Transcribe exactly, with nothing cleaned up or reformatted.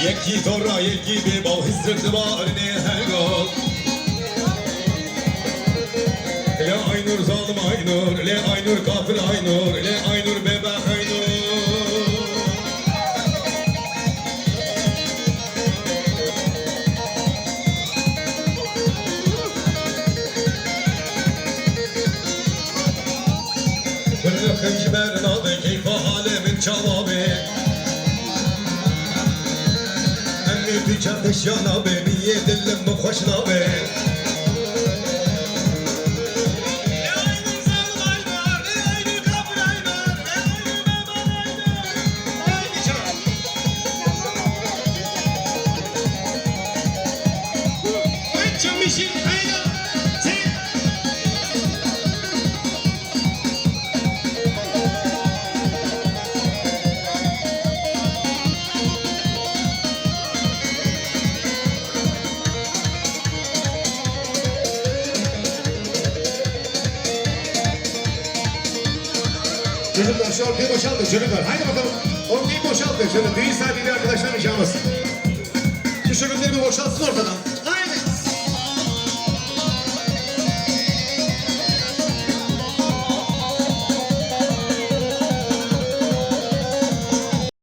Yekî zora yekî bê baw hizir dibarinê her gal. Lê Aynur zalim Aynur, lê Aynur kafir Aynur, lê Aynur bêbex Aynur. Gulxim ji ber nabe, keyfa halê min çawa be? Em ê tu çaxişa nabe, niyê dilim min xweş nabe. Çocuklar şu ortayı boşaltın çocuklar. Haydi bakalım. Ortayı boşaltın. Şöyle düğün sahibi arkadaşlarımız yalnız. Şu şurupları bir boşaltsın ortadan.